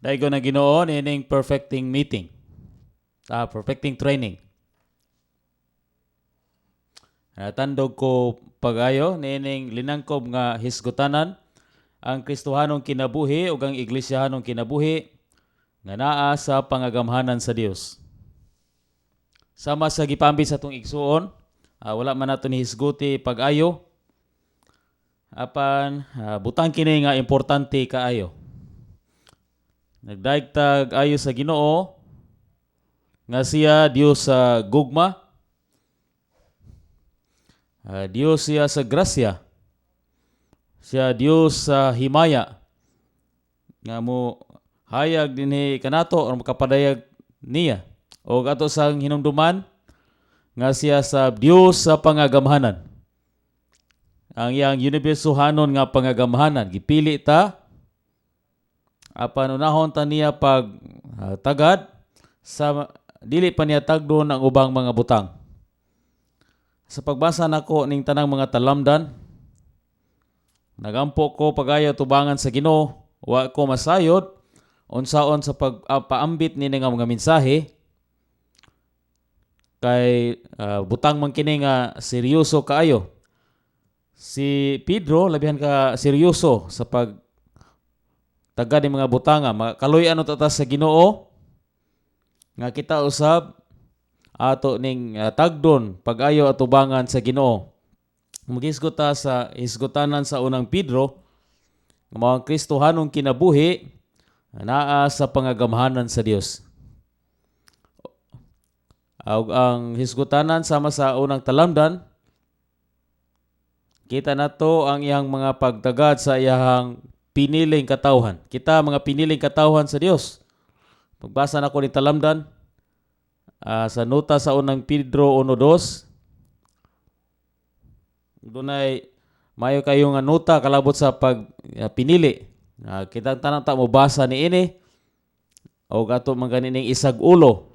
Daigo na Ginoo niining perfecting meeting. Perfecting training. Tandog ko pagayo niining linangkob nga hisgutanan, ang Kristohanong kinabuhi ug ang iglisyahanong kinabuhi nga naa sa pangagamhanan sa Dios. Sama sa gipambit sa atong igsuon, wala man nato ni hisguti pag-ayo apan butang kini nga importante kaayo. Nagdaig tag ayo sa Ginoo nga siya Dios sa gugma. Dios siya sa grasya. Siya Dios sa himaya. Nga mo hayag dinhi kanato or makapadayag niya. O ato sang hinumduman nga siya sa Dios sa pangagamhanan. Ang iyang universohanon nga pangagamhanan gipili ta apan unahon ta niya pag tagad sa dili pa niya tagdon ang ubang mga butang. Sa pagbasa nako ning tanang mga talamdan, nagampo ko pagayo tubangan sa Ginoo, wa ko masayod unsaon sa pag paambit nini nga mga mensahe kay butang man kini nga seryoso kaayo. Si Pedro labihan ka seryoso sa pag tagad ni mga butanga. Makaluy-an ta sa Ginoo nga kita usab ato ning tagdon pag-ayo atubangan sa Ginoo. Magisgot ta sa hisgutanan sa Unang Pedro nga mao ang Kristohanong kinabuhi naa sa pangagamhanan sa Dios. Ug ang hisgutanan sama sa unang talamdan, kita nato ang iyang mga pagtagad sa iyang piniling katawhan. Kita mga piniling katawhan sa Dios. Pagbasa nako ni talamdan sa nota sa Unang Pedro 1:2, dunay mayo kayo nga nota kalabot sa pag pinili. Kita tanan ta mobasa niini o ato man gani ning isag ulo.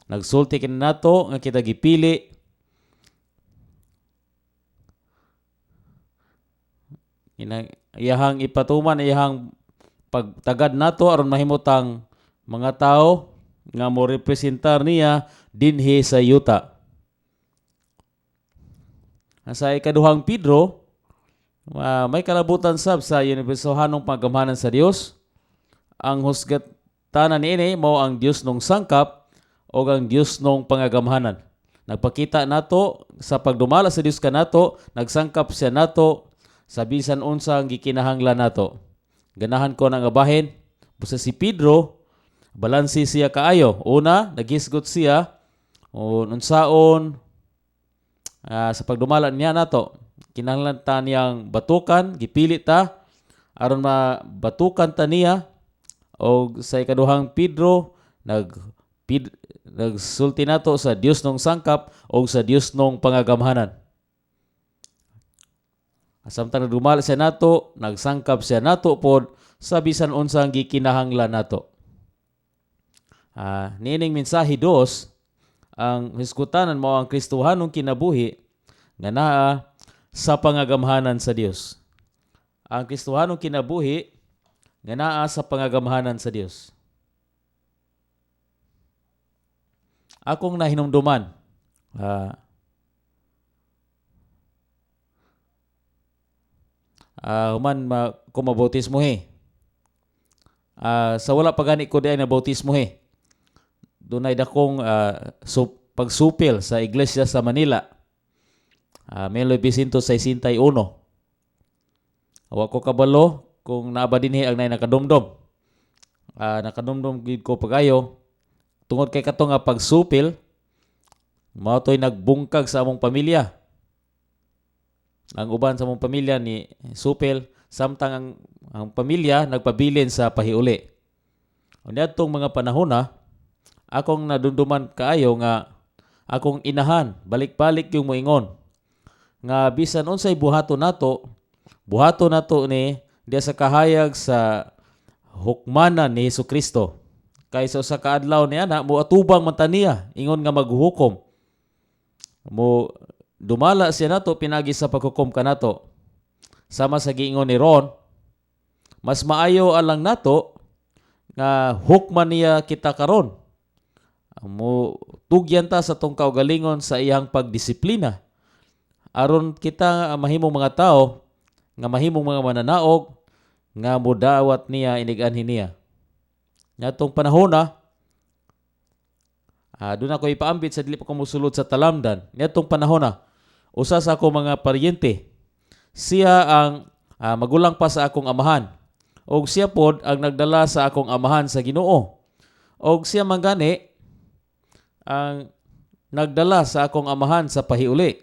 Nagsulti kini nato nga kita gipili ina iyahang ipatuman iyahang pagtagad nato aron mahimutang mga tao nga mo representar niya dinhi sa yuta. Sa Ikaduhang Pedro, may kalabutan sab sa universohanong paggamhanan sa Dios. Ang husgatanan niini mao ang Dios nung sangkap o ang Dios nung pangagamhanan. Nagpakita nato sa pagdumala sa Dios kanato, nagsangkap siya nato sa bisan unsa ang gikinahanglan nato. Ganahan ko nga bahin, basta si Pedro, balanse siya kaayo. Una, naghisgot siya o unsaon sa pagdumala niya nato. Kinahanglan ta niyang batukan, gipili ta aron mabatukan ta niya. Og sa Ikaduhang Pedro nagsulti nato sa Dios nung sangkap o sa Dios nung pangagamhanan. Samtang nagdumala siya nato, nagsangkap siya nato pod sa bisan unsang gikinahanglan nato. Niining mensahe dos, ang hisgutanan mao ang Kristohanong kinabuhi nga naa sa pangagamhanan sa Dios. Ang Kristohanong kinabuhi nga naa sa pangagamhanan sa Dios. Akong nahinumduman, human ko mabautismo he. Sa wala pa gani ko di ay nabautismo he. Dunay dakong pagsupil sa iglesia sa Manila. 1961. Wa ko kabalo kung naa ba dinhi ang nay nakadumdum. Nakadumdum gid ko pagayo tungod kay kato nga pagsupil mao to'y nagbungkag sa among pamilya. Ang uban sa among pamilya ni supil samtang ang pamilya nagpabilin sa pahiuli. Unya adtong mga panahon na akong nadumduman kaayo nga akong inahan balik-balik yung moingon nga bisan unsay buhaton nato, buhaton nato ni diya sa kahayag sa hukmanan ni Hesukristo. Kay sa usa ka adlaw niya na moatubang man ta niya ingon nga maghuhukom. Mo dumala siya nato pinagi sa paghukom kanato. Sama sa giingon ni Ron, mas maayo alang nato nga hukman niya kita karon. Mo tugyan ta sa atong kaugalingon sa iyang pagdisiplina aron kita mahimong mga tao nga mahimong mga mananaog nga mudawat niya inig-anhi niya. Ngatong panahon na doon ako ipaambit sa dili pa ko mosulod sa talamdan. Niadtong panahon na, usa sa ako mga paryente, siya ang magulang pa sa akong amahan. Og siya pod ang nagdala sa akong amahan sa Ginoo. Og siya man gani ang nagdala sa akong amahan sa pahiuli.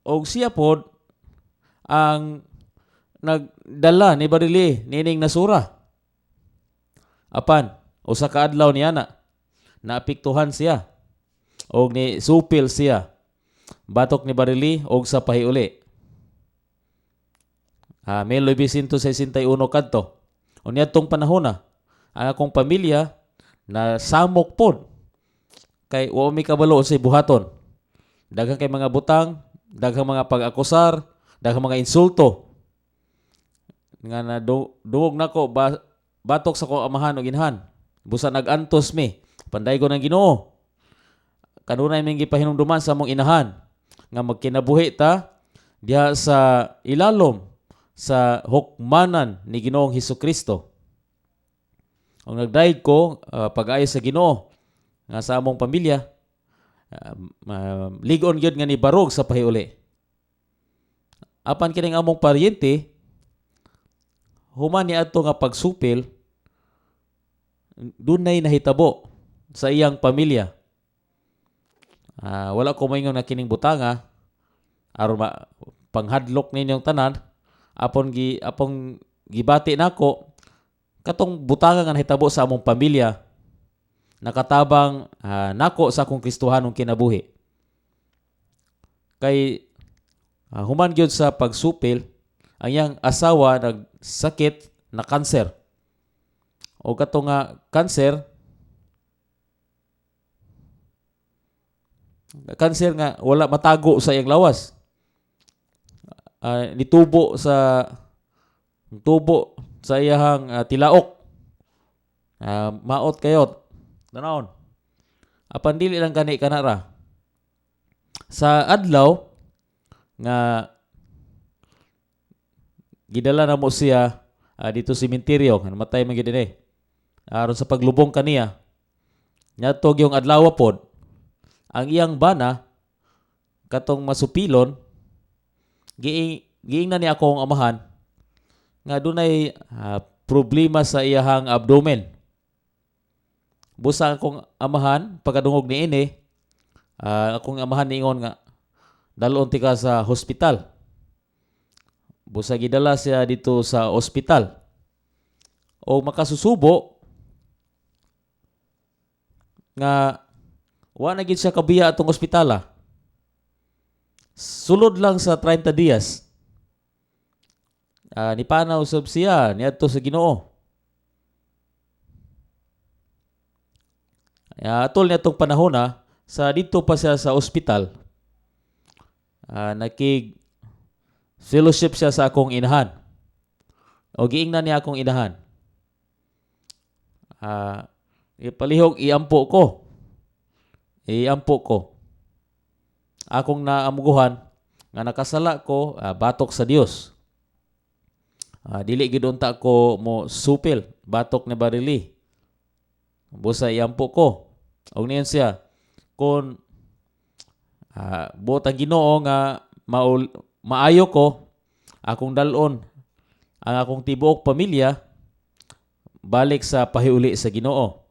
Og siya pod ang nagdala ni Barili niining nasura. Apan usa ka adlaw niya na naapektuhan siya og ni supil siya batok ni Barili og sa pahiuli. 1961 kadto. Unya tong panahon na ang akong pamilya na samok pod kay wa mi kabalo unsay buhaton. Daghang kay mga butang, daghang mga pag-akusar, daghang mga insulto nga na duwog nako ba, batok sa akong amahan ug inahan. Busa nag-antos mi, pandaygon ng Ginoo. Kanunay ming gipahinumduman sa among inahan nga magkinabuhi ta diha sa ilalom sa hukmanan ni Ginoong Hesus Kristo. Ang nagdayeg ko pag-ayo sa Ginoo nga sa among pamilya ligon gyud nga nibarog sa pahiuli. Apan kining among paryente, human ni adto nga pagsupil, dunay nahitabo sa iyang pamilya. Wala ko maingon na kining butanga aron panghadlok ninyong tanan, apong gibati nako katong butanga nga nahitabo sa among pamilya nakatabang nako sa akong Kristohanong kinabuhi. Kay human gyud sa pagsupil, ang iyang asawa nagsakit na kanser. O kato nga kanser, kanser nga wala matago sa iyang lawas. Nitubo sa tubo sa iyang tilaok. Maot kayot. Tanawon. Apan dili lang gani kanara. Sa adlaw nga gidala na mo siya dito sa sementeryo, namatay man gyud dinhi. Aron sa paglubong kaniya. Nyatog yung adlaw pod, ang iyang bana katong masupilon, giingnan ni akong amahan nga dunay problema sa iyahang abdomen. Busa akong amahan pagkadungog niini, akong amahan niingon nga dalon tika sa hospital. Busa gidala siya dito sa ospital. O makasusubo nga wa na gid siya kabiya atong ospitala. Sulod lang sa 30 dias. Nipanaw sab siya niadto sa Ginoo. Atol niya itong panahon na sa dito pa siya sa ospital. Nakig fellowship siya sa akong inahan. O giingnan niya akong inahan. Ipalihog iampo ko. Iampo ko. Akong naamuguhan nga nakasala ko batok sa Dios. Dili gid unta ko mo supil batok ni Barili. Busa iampo ko. Og niyon siya kung buot ang Ginoo nga maayo ko, akong dalon ang akong tibuok pamilya balik sa pahiuli sa Ginoo.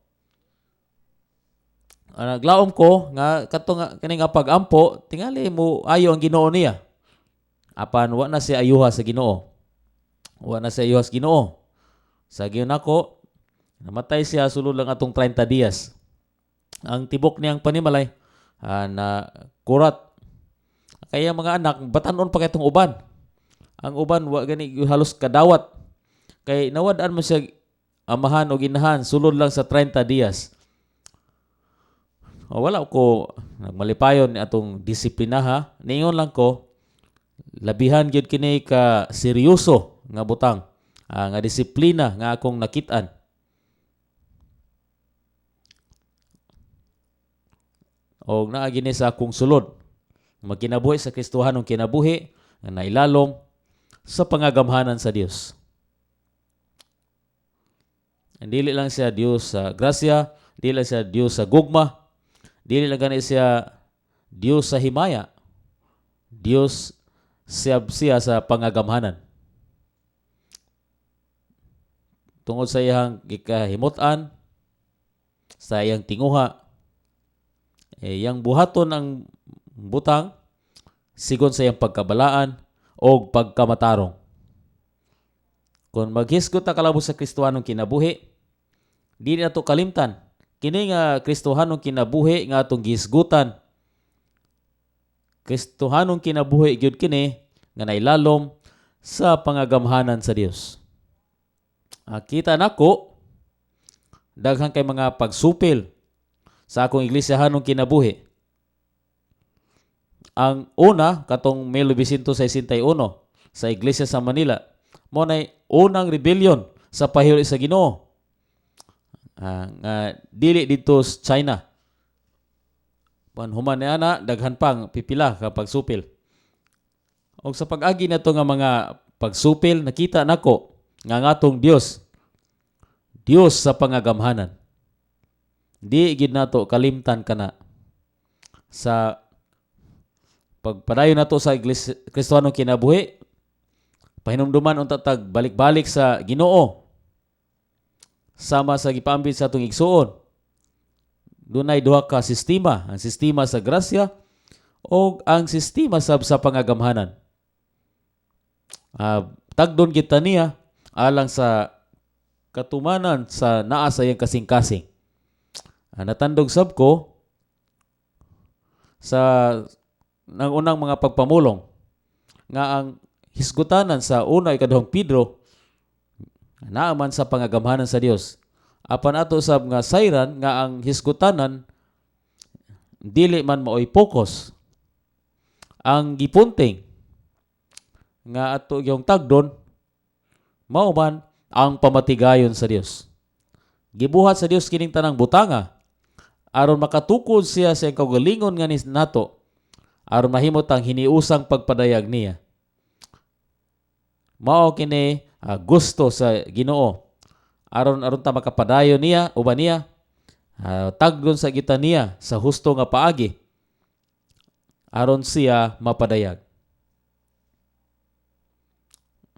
Naglaom ko nga kato nga kini nga pag-ampo tingali mo ayo ang Ginoo niya. Apan wa na siya ayuha sa Ginoo. Wa na siya ayuha sa Ginoo. Sa giyon nako, namatay siya sulod lang atong 30 dias. Ang tibok niyang panimalay na kurat. Kaya mga anak batanon pa kay tong uban. Ang uban wa gani halos kadawat. Kay nawad-an mo siya amahan o ginahan sulod lang sa 30 dias. O, wala ko nagmalipayon ni atong disiplinaha. Ningon lang ko, labihan gyud kini ka seryoso nga butang nga disiplina nga akong nakit-an. Og naa gini sa akong sulod. Magkinabuhi sa Kristohanong kinabuhi nga nailalom sa pangagamhanan sa Dios. Dili lang siya Dios sa grasya, dili lang siya Dios sa gugma, dili lang gani siya Dios sa himaya. Dios siya, siya sa pangagamhanan. Tungod sa iyang gikahimut-an, sa iyang tinguha, iyang buhaton ang butang sigon sa iyang pagkabalaan o pagkamatarong. Kung maghisgot ta kalabot sa Kristohanong kinabuhi, di nato kalimtan kini nga Kristohanong kinabuhi nga atong gihisgutan. Kristohanong kinabuhi gyud kini nga nailalom sa pangagamhanan sa Dios. Kita nako daghan kay mga pagsupil sa akong iglisyahanong kinabuhi. Ang una, katong 1961 sa iglesia sa Manila, mao nay unang rebellion sa pahiyol sa Ginoo. Nga dili didto sa China. Pan human ni ana, daghan pang pipila ka pagsupil. Og sa pag-agi nato nga mga pagsupil, nakita nako nga ang atong Dios, Dios sa pangagamhanan. Di gid nato kalimtan kana sa pagpadayon nato sa Iglesia Kristohanong kinabuhi. Pahinumduman unta tag balik-balik sa Ginoo sama sa gipaambit sa atong igsuon. Dunay duha ka sistema, ang sistema sa grasya o ang sistema sab sa pangagamhanan. Tagdon kita niya alang sa katumanan sa naa sa iyang kasing-kasing. Natandog sab ko sa nang unang mga pagpamulong nga ang hisgutanan sa una ikaduhang Pedro naaman sa pangagamhanan sa Dios. Apan ato sab nga sayran nga ang hisgutanan dili man maoy focus. Ang gipunting nga ato yung tagdon mao man ang pamatigayon sa Dios. Gibuhat sa Dios kining tanang butanga aron makatukod siya sa iyang kaugalingon nga ni nato, aron mahimo tang hiniusang pagpadayag niya. Mao kini gusto sa Ginoo aron aron ta makapadayon niya, uban niya, tagdon sa kita niya sa husto nga paagi aron siya mapadayag.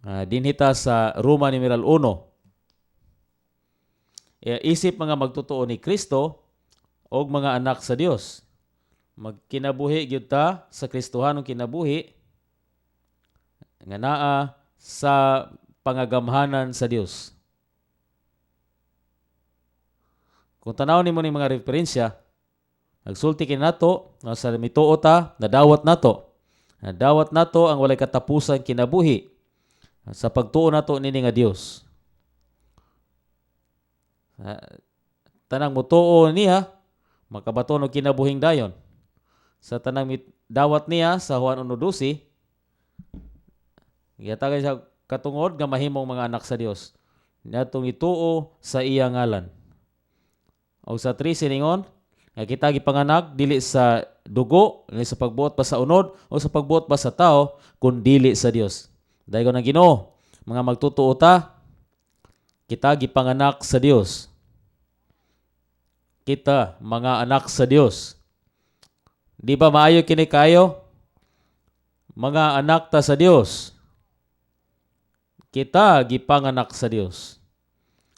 Dinhi ta sa Roma numeral 1. Isip mga magtotoo ni Kristo og mga anak sa Dios. Magkinabuhi gyud ta sa Kristohanong kinabuhi nga naa sa pangagamhanan sa Dios. Kung tanaw nimo ning mga referensya, nagsulti kini nato nga sa mituo ta, nadawat nato. Nadawat nato ang walay katapusan kinabuhi sa pagtuo nato nini nga Dios. Tanang mutuo niya makabaton og kinabuhing dayon. Sa tanang dawat niya sa Juan 1:12, gihatagan siya katungod nga mahimong mga anak sa Dios natong ituo sa iya ngalan. Og sa 13 ningon nga kita gipanganak dili sa dugo, dili sa pagbuot pa sa unod o sa pagbuot pa sa tao, kun dili sa Dios. Daygon ang Ginoo, mga magtutuo ta, kita gipanganak sa Dios. Kita mga anak sa Dios. Di ba maayo kini kayo? Mga anak ta sa Dios. Kita gipanganak sa Dios.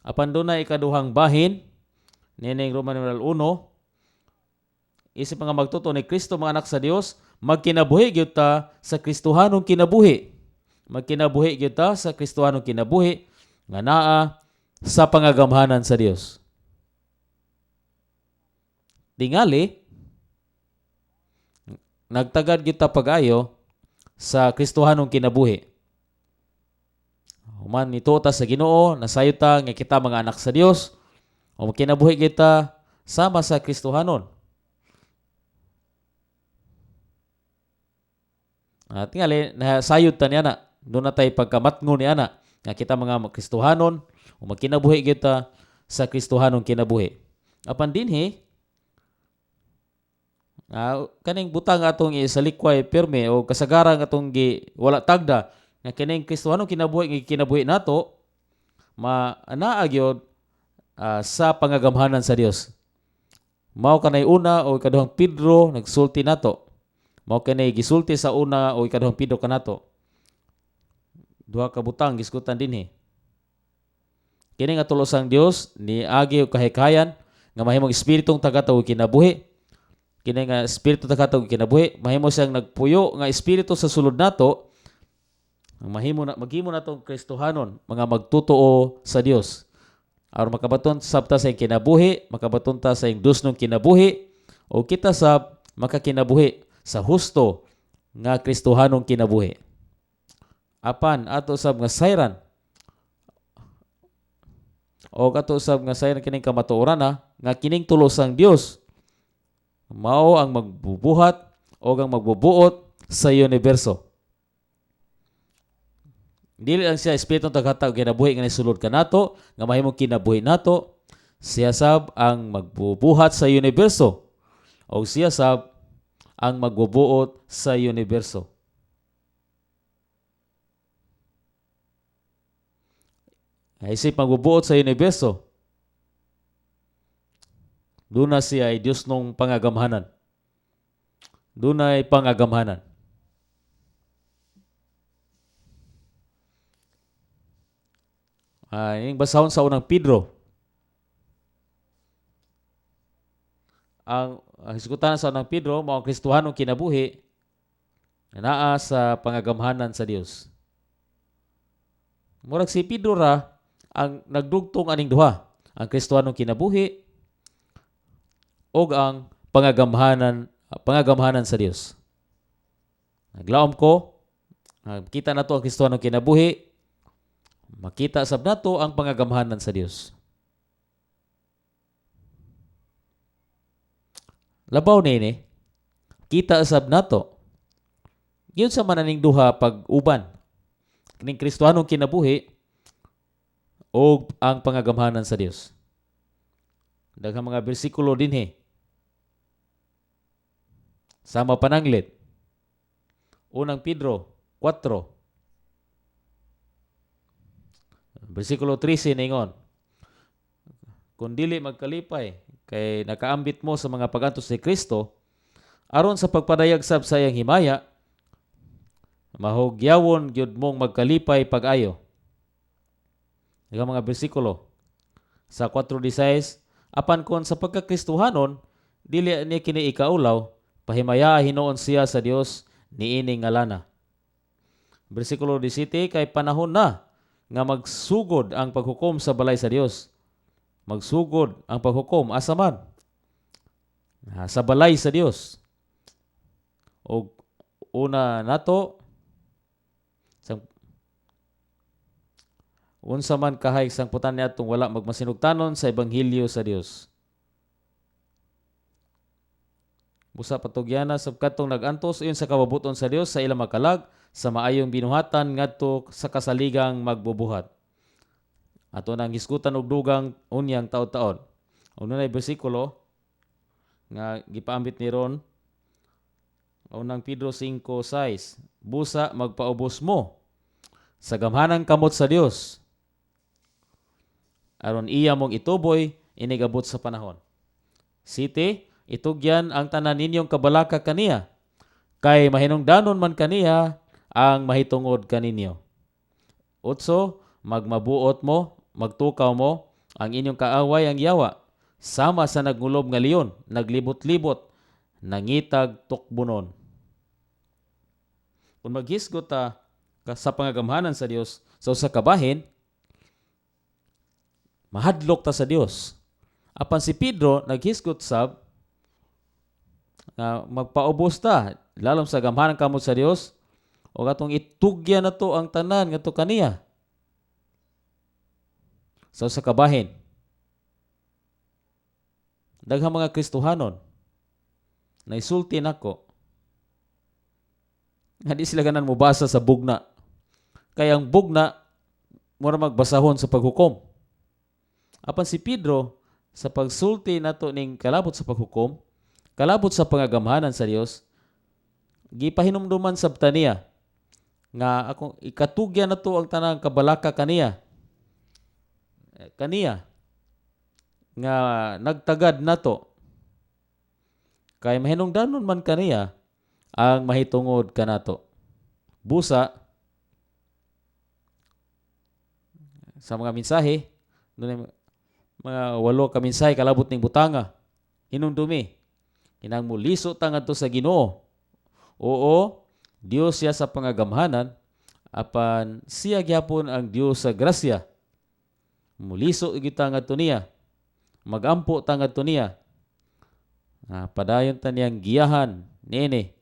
Apan dunay ikaduhang bahin nining Roma numeral 1, isip mga magtuto ni Kristo, mga anak sa Dios, magkinabuhi gyud ta sa Kristohanong kinabuhi. Magkinabuhi gyud ta sa Kristohanong kinabuhi nga naa sa pangagamhanan sa Dios. Tingali nagtagad gyud ta pag-ayo sa Kristohanong kinabuhi. Human nituo ta sa Ginoo, nasayod ta nga kita mga anak sa Dios, o magkinabuhi kita sama sa Kristohanon. At tingali, nasayod ta niya na. Doon na tayo pagkamatngo ni ana. Nga kita mga Kristohanon o magkinabuhi kita sa Kristohanon kinabuhi. Apan dinhi, kaning butang atong isalikway pirmi o kasagaran atong gi wala tagda nga kining Kristohanon kinabuhi nga kinabuhi nato ma anaa gyud sa pangagamhanan sa Dios. Mao kanay una o ikaduhang Pedro nagsulti nato. Mao kanay gisulti sa una o ikaduhang Pedro kanato. Duha ka butang gisgutan dinhi. Kini nga tulo sang Dios niagi og kahikayan nga mahimong espiritong tagatag kinabuhi. Kini nga espiritu tagatag kinabuhi mahimo siyang nagpuyo nga espiritu sa sulod nato, ang mahimo na maghimo natong Kristohanon, mga magtotoo sa Dios. Aron makabaton sab ta sa iyang kinabuhi, makabaton ta sa iyang dusnong kinabuhi, o kita sab makakinabuhi sa husto nga Kristohanong kinabuhi. Apan ato sab nga sayran o ato sab nga sayran kining kamatuoran na nga kining tulo sang Dios mao ang magbubuhat o ang magbubuot sa universo. Dili lang siya espiritu taghatag kinabuhi nga nisulod kanato, nga mahimong kinabuhi nato, siya sab ang magbubuhat sa universo o siya sab ang magbubuot sa universo. Isip magbubuot sa universo, duna siya ay Diyos nung pangagamhanan. Dunay pangagamhanan. Yung basahon sa unang Pedro. Ang hisgutan sa unang Pedro, mao ang Kristohanong kinabuhi naa sa pangagamhanan sa Dios. Murag si Pedro ra ang nagdugtong aning duha, ang Kristohanong kinabuhi ug ang pangagamhanan sa Dios. Naglaom ko, kita nato ang Kristohanong kinabuhi, makita sab nato ang pangagamhanan sa Dios. Labaw nini, kita sab nato. Yun sa mananing duha pag-uban. Kining Kristohanong kinabuhi o ang pangagamhanan sa Dios. Daghang mga bersikulo dinhi. Sama pananglit. Unang Pedro 4. Bersikulo 13 ningon, kung dili magkalipay kay nakaambit mo sa mga pagantos ni Kristo, aron sa pagpadayag sab sa iyang himaya, mahugyawon gyud mong magkalipay pag-ayo. Daghang mga bersikulo sa 4:16, apan kon sa pagkakristohanon dili ni kini ikaulaw, pahimaya hinuon siya sa Dios niini ngalana. Bersikulo 17, kay panahon na nga magsugod ang paghukom sa balay sa Dios. Magsugod ang paghukom asa man? Sa balay sa Dios. Og una nato sang unsa man kahayag sangputan niadtong wala magmasinugtanon sa ebanghelyo sa Dios. Busa patugyana sa kadtong nag-antos uyon sa kababuton sa Dios sa ilang makalag sa maayong binuhatan ngadto sa kasaligang magbubuhat. Ato nang hisgutan og dugang unyang taod-taon. Unay bersikulo nga gipaambit ni Ron, unang Pedro 5:6, busa magpaubos mo sa gamhanang kamot sa Dios aron iya mong ituboy inigabot sa panahon. City, itugyan ang tanan ninyong kabalaka kaniya, kay mahinungdanon man kaniya ang mahitungod kaninyo. Otso, magmabuot mo, magtukaw mo, ang inyong kaaway ang yawa, sama sa nagngulob nga leon, naglibot-libot, nangitag tukbunon. Kung maghisgot ta sa pangagamhanan sa Dios sa usa ka bahin, mahadlok ta sa Dios. Apan si Pedro naghisgot sab nga magpaubos ta lalom sa gamhanan kamot sa Dios o atong itugyan nato ang tanan ngadto kaniya sa usa ka bahin. Daghang mga Kristohanon naisulti nako nga di sila ganan mobasa sa bugna. Kay ang bugna mura magbasahon sa paghukom. Apan si Pedro sa pagsulti nato ning kalabot sa paghukom, kalabot sa pangagamhanan sa Dios, gipahinumduman sabta niya nga akong ikatugyan nato ang tanang kabalaka kaniya. Kaniya nga nagtagad nato kay mahinungdanon man kaniya ang mahitungod kanato. Busa sa mga mensahe, dunay mga 8 ka mensahe kalabot ning butanga. Hinumdumi kinang muliso ta ngadto sa Ginoo. Oo, Dios siya sa pangagamhanan, apan siya gyapon ang Dios sa grasya. Muliso kita ngadto niya. Magampo ta ngadto niya. Padayon ta niyang giyahan niini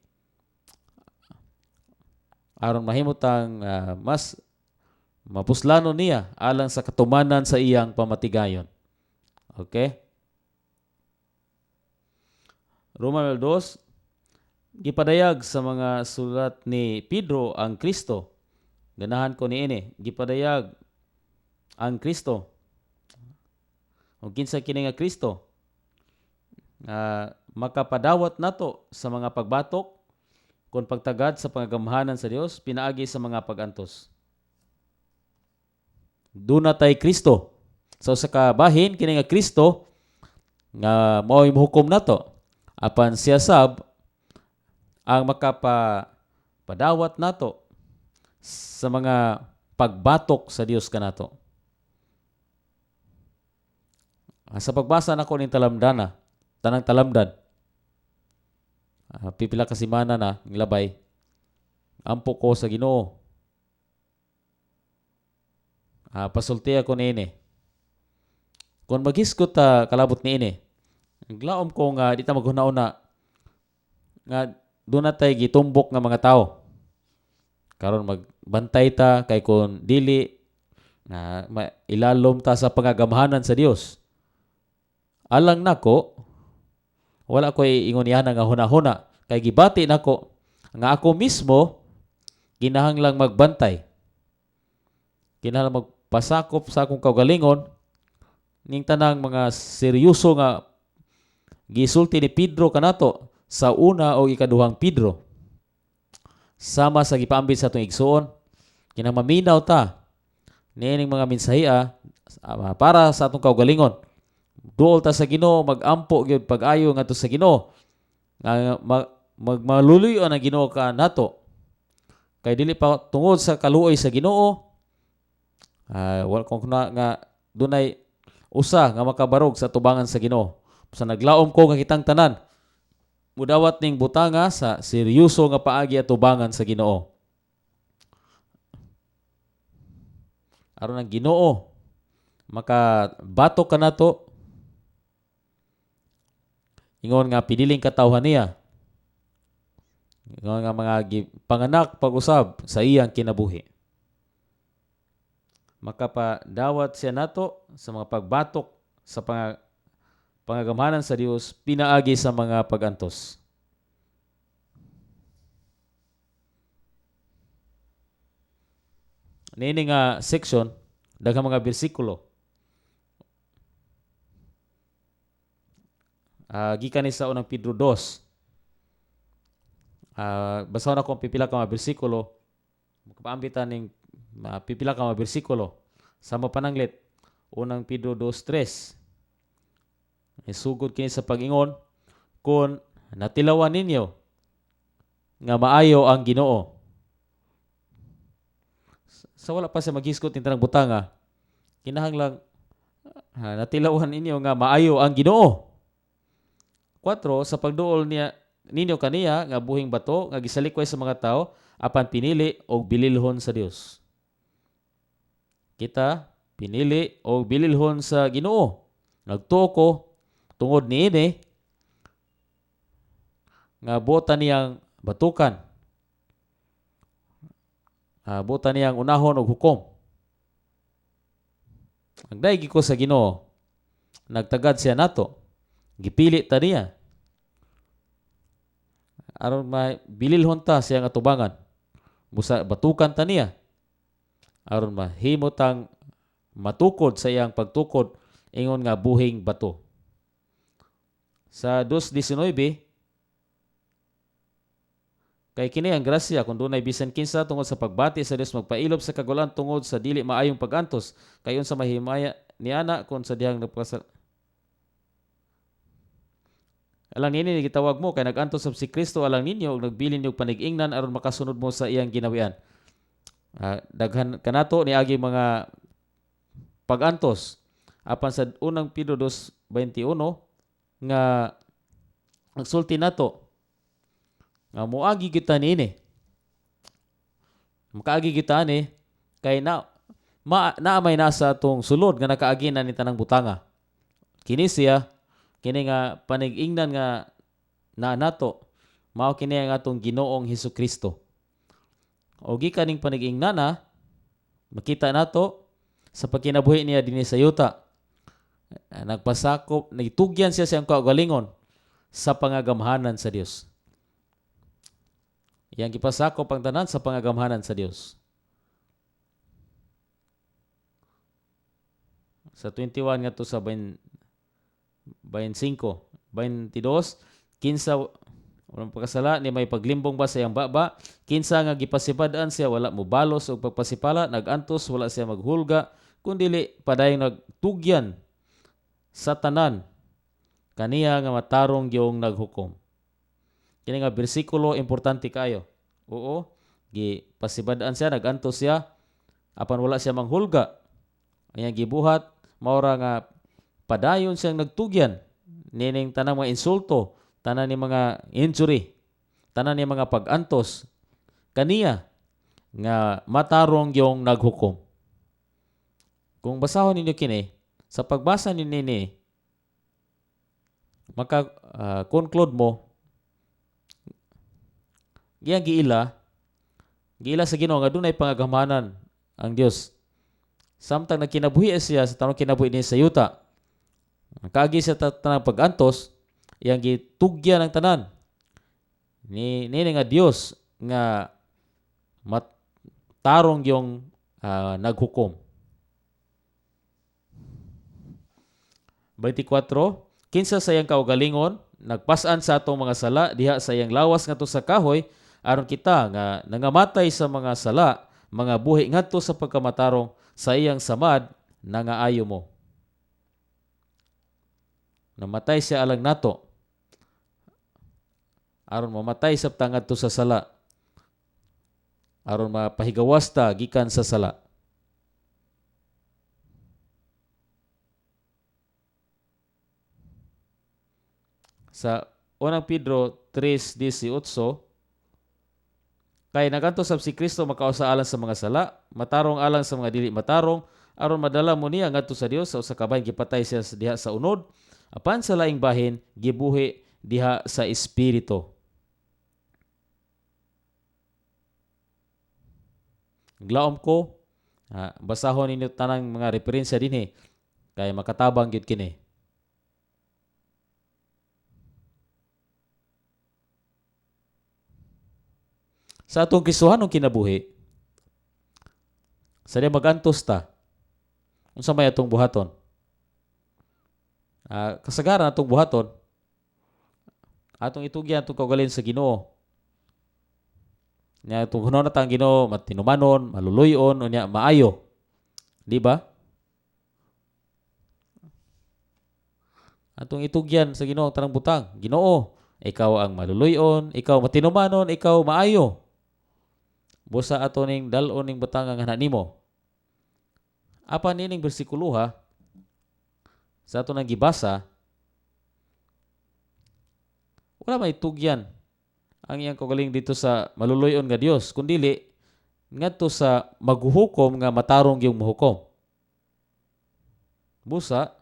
aron mahimo tang mas mapuslanon niya alang sa katumanan sa iyang pamatigayon. Okay? Roma 2, gipadayag sa mga sulat ni Pedro ang Kristo. Ganahan ko niini, gipadayag ang Kristo. O kinsa kini nga Kristo? Makapadawat nato sa mga pagbatok kon pagtagad sa pangagamhanan sa Dios pinaagi sa mga pagantos. Duna tay Kristo. Sa usa ka bahin kini nga Kristo nga mao'y mohukom nato. Apan siya sab ang makapadawat nato sa mga pagbatok sa Dios kanato. Sa pagbasa nako ning talamdana, tanang talamdan. Pipila ka semana na nglabay. Ampo ko sa Ginoo. Pasulti ako niini. Kung maghisgot ta kalabot niini, naglaom ko nga di ta maghuna-una nga doon na tay gitumbok nga mga tao. Karon magbantay ta kay kun dili na ilalom ta sa pangagamhanan sa Dios. Alang nako, wala ko ingon niya nga huna-huna kay gibati nako nga ako mismo kinahanglang magbantay. Kinahanglang magpasakop sa akong kaugalingon ning tanang mga seryoso nga gisulti ni Pedro kanato sa una o ikaduhang Pedro. Sama sa gipaambit sa atong igsuon, kinahanglang maminaw ta niining mga mensahiya para sa atong kaugalingon. Duol ta sa Ginoo, magampo gyud pag-ayo ngadto sa Ginoo. Nga magmaluluy-on ang Ginoo ka nato. Kay dili pa tungod sa kaluoy sa Ginoo, wala kung na, nga dunay usa nga makabarog sa tubangan sa Ginoo. Sa naglaom ko nga kitang tanan mudawat ning butanga sa seryoso nga paagi at tubangan sa Ginoo. Aron ang Ginoo makabato ka nato ingon nga piniling katawhan niya. Ingon nga mga panganak pag-usab sa iyang kinabuhi. Makapadawat siya nato sa mga pagbatok sa pangagamhanan sa Dios pinaagi sa mga pagantos. Niini nga section daghang mga bersikulo. Gikan ni sa unang Pedro 2. Basahon ako ang pipila ka mga bersikulo. Makapaambitan ning pipila ka mga bersikulo. Sa mapananglit, unang Pedro 2:3. Isugod kini sa pag-ingon, kung natilawan ninyo nga maayo ang Ginoo. Sa wala pa siya maghisgot ning tanang butanga, kinahanglang natilawan ninyo nga maayo ang Ginoo. 4, sa pagduol niya ninyo kaniya nga buhing bato nga gisalikway sa mga tao apan pinili og bililhon sa Dios. Kita pinili og bililhon sa Ginoo. Nagtuo ko tungod niini nga buotan niyang batukan. Buotan niyang unahon og hukom. Nagdaig ko sa Ginoo. Nagtagad siya nato. Gipili ta niya. Aron mabililhon ta siyang atubangan. Busa batukan ta niya. Aron mahimo tang matukod sa iyang pagtukod ingon nga buhing bato. Sa 2:19, kay kini ang grasya, kung dunay bisan kinsa tungod sa pagbati sa Dios magpailob sa kagulan tungod sa dili maayong pagantos, kay unsa mahimaya niana kung sa dihang nagpakasala? Alang nini gitawag mo, kay nag-antos sab si Kristo alang ninyo ug nagbilin og panig-ingnan aron makasunod mo sa iyang ginawian. Daghan kanato niagi mga pagantos, apan sa Unang Pedro 2:21 nga nagsulti nato nga moagi kita niini, makaagi kita ani kay na ma, naa may nasa atong sulod nga nakaagi na ni tanang butanga. Kini siya, kini nga panig-ingnan nga naa nato, mao kini ang atong Ginoong Hesus Kristo. O gikan ning panig-ingnana, makita nato sa pagkinabuhi niya dinhi sa yuta. Nagpasakop, nagtugyan siya sa iyang kaugalingon sa pangagamhanan sa Dios. Iyang gipasakop ang tanan sa pangagamhanan sa Dios. Sa 21 ngadto sa 25, 22, kinsa walang pagkasala ni may paglimbong ba sa iyang baba? Kinsa nga gipasibad-an siya wala mobalos og pagpasipala, nag-antos wala siya maghulga, kun dili padayong nagtugyan sa tanan kaniya nga matarong gyung naghukom. Kini nga bersikulo importante kaayo. Oo, gipasibad-an siya, nag-antos siya, apan wala siya manghulga. Ang iyang gibuhat maura nga padayon siyang nagtugyan nining tanang mga insulto, tanan ni mga injury, tanan ni mga pag-antos kaniya nga matarong yung naghukom. Kung basahon ninyo kini, sa pagbasa ninyo ni maka conclude mo giyang giila sa Ginoo nga dunay pangagamanan ang Dios. Samtang nagkinabuhi siya sa tanang kinabuhi niya sa yuta, kaagi sa tanang pag-antos, iyang gitugyan ang tanan ni nini nga Dios nga matarong yung naghukom. 24, kinsa sa iyang kaugalingon nagpas-an sa atong mga sala diha sa iyang lawas ngadto sa kahoy, aron kita nga nangamatay sa mga sala mga buhi ngadto sa pagkamatarong, sa iyang samad nangaayo mo. Namatay siya alang nato aron mamatay sa ngadto sa sala, aron mapahigawas ta gikan sa sala. Sa Unang Pedro 3:18, kay nagantos sab si Kristo makausa alang sa mga sala, matarong alang sa mga dili matarong, aron madala mo niya ngadto sa Dios. Sa usa ka bahin gipatay siya diha sa unod, apan sa laing bahin gibuhi diha sa espiritu. Glaom ko, basahon ninyo tanang mga referensya dinhi kay makatabang gyud kini. Sa atong Kristohanong kinabuhi, sa diya magantos ta, unsa may atong buhaton? Kasagaran atong buhaton, atong itugyan atong kaugalingon sa Ginoo. Nya atong hunon na ang Ginoo, matinumanon, maluluyon, unya maayo. Di ba? Atong itugyan sa Ginoo ang tanang butang. Ginoo, ikaw ang maluluyon, ikaw matinumanon, ikaw maayo. Busa ato ning dal-on ning butang nga ngana nimo. Apan nining bersikulo ha, sa ato nang gibasa, wala may tugyan ang iyang kaugalingon dito sa maluluyon nga Dios, kundili ngadto sa maghuhukom nga matarong yung muhukom. Busa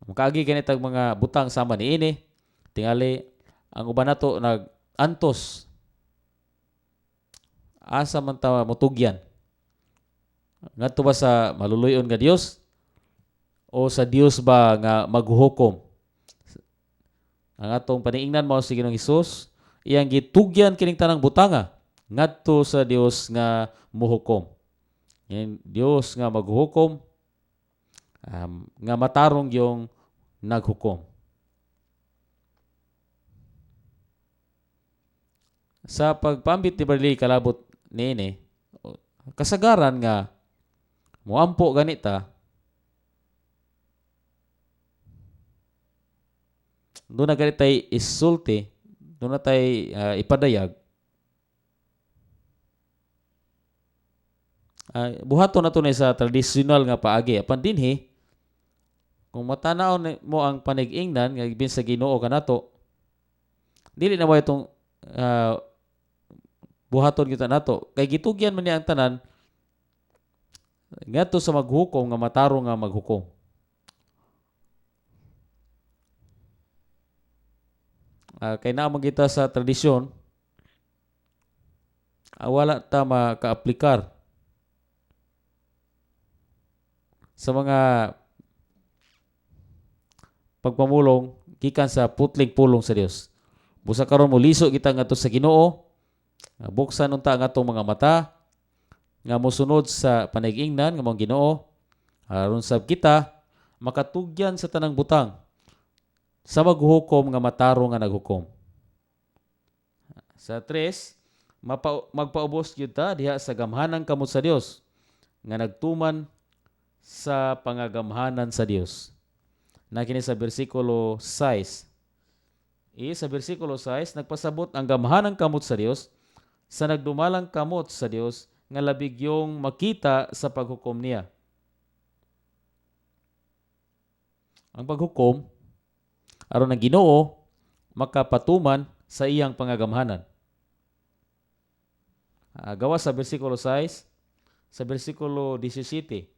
makaagi ganitag mga butang sama niini, tingali ang uban nato nag-antos, asa man ta motugyan? Ngadto ba sa maluluyon nga Dios o sa Dios ba nga maghuhukom? Ang atong paniingnan mao si Ginoong Hesus, iyang gitugyan kining tanang butanga ngadto sa Dios nga muhukom. Yan, Dios nga maghukom, nga matarong yung naghukom. Sa pagpambit ni Barley kalabot niini, kasagaran nga muampo ganita, doon na ganit tay isulti, doon na tay ipadayag. Buhaton na to ni sa tradisyonal nga paagi. Apan dinhi, kung matanaw mo ang panig-ingnan nga gibilin sa Ginoo kanato, dili na mo itong buhaton kita nato. Kay gitugyan man niya ang tanan ngadto sa maghukom nga matarong nga maghukom. Kay naa man kita sa tradisyon, wala ta makaaplikar sa mga pagpamulong gikan sa putling pulong sa Dios. Busa karon mo liso kita ngadto sa Ginoo, buksan unta ang atong mga mata nga mosunod sa panig-ingnan nga mong Ginoo, aron sab kita makatugyan sa tanang butang sa maghukom nga matarong nga naghukom. Sa 3, magpaubos gyud ta diha sa gamhanang kamot sa Dios nga nagtuman sa pangagamhanan sa Dios. Na kini sa bersikulo 6. Sa bersikulo 6, nagpasabot ang gamhanang kamot sa Dios sa nagdumalang kamot sa Dios nga labigyong makita sa paghukom niya. Ang paghukom aron ang Ginoo makapatuman sa iyang pangagamhanan. Gawa sa bersikulo 6, sa bersikulo 17,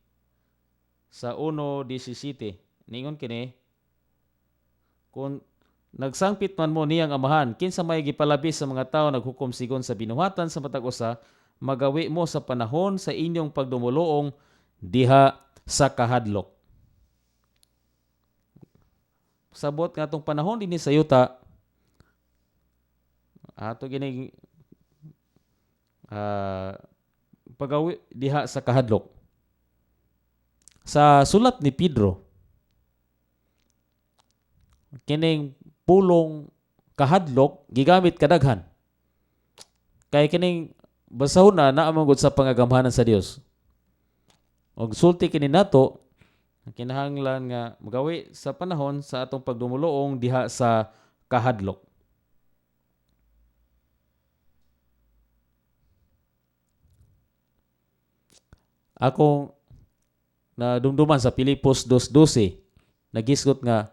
sa 1:17, ningon kini, kung nagsangpit man mo niyang amahan, kinsa may gipalabi sa mga tawo naghukom sigon sa binuhatan sa matag usa, magawi mo sa panahon sa inyong pagdumuluong diha sa kahadlok. Sabot nga atong panahon dinhi sa yuta, ato gining pagawi diha sa kahadlok. Sa sulat ni Pedro, kining pulong kahadlok gigamit kadaghan. Kay kining basahon na naa man gud sa pangagamhanan sa Dios. Og sulti kini nato kinahanglan nga magawi sa panahon sa atong pagdumuluong diha sa kahadlok. Akong nadumduman sa Pilipos 2:12, nagisgot nga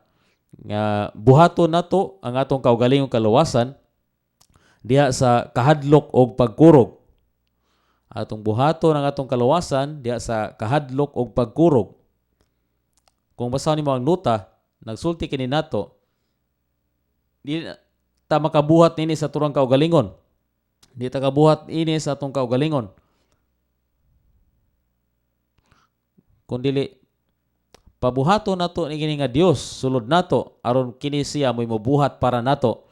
buhaton nato ang atong kaugalingong kaluwasan diha sa kahadlok og pagkurog. Atong buhaton ang atong kaluwasan diha sa kahadlok og pagkurog. Kung basahon nimo ang nota, nagsulti kini nato, di ta makabuhat nini sa turang kaugalingon. Di ta kabuhat ini sa atong kaugalingon. Kung dili pabuhaton nato ni kini nga Dios sulod nato aron kini siya mo'y mobuhat para nato.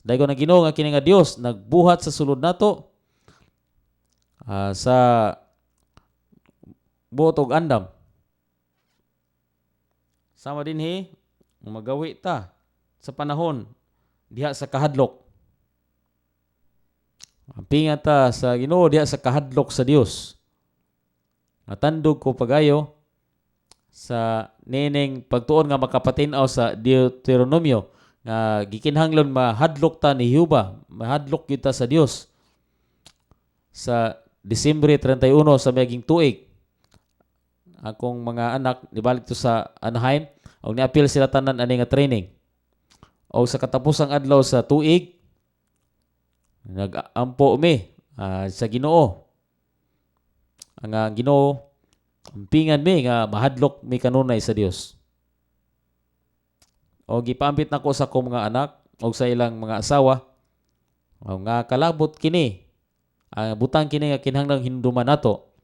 Daygon ang Ginoo nga kini nga Dios nagbuhat sa sulod nato sa buot og andam. Sama dinhi magawi ta sa panahon diha sa kahadlok. Ampinga ta sa Ginoo diha sa kahadlok sa Dios. Natandog ko pagayo sa nining pagtuon nga makapatin-aw sa Deuteronomio nga gikinahanglan mahadlok ta ni Jehova, mahadlok gyud ta sa Dios. Sa Disyembre 31 sa miaging tuig, akong mga anak nibalik to sa Anaheim og niapil sila tanan ani nga training. Og sa katapusang adlaw sa tuig, nag-ampo mi sa Ginoo. Ang Ginoo ampingan mi nga mahadlok mi kanunay sa Dios. O gipaambit nako sa akong mga anak og sa ilang mga asawa o nga kalabot kini, ang butang kini nga kinahanglang hinumduman nato.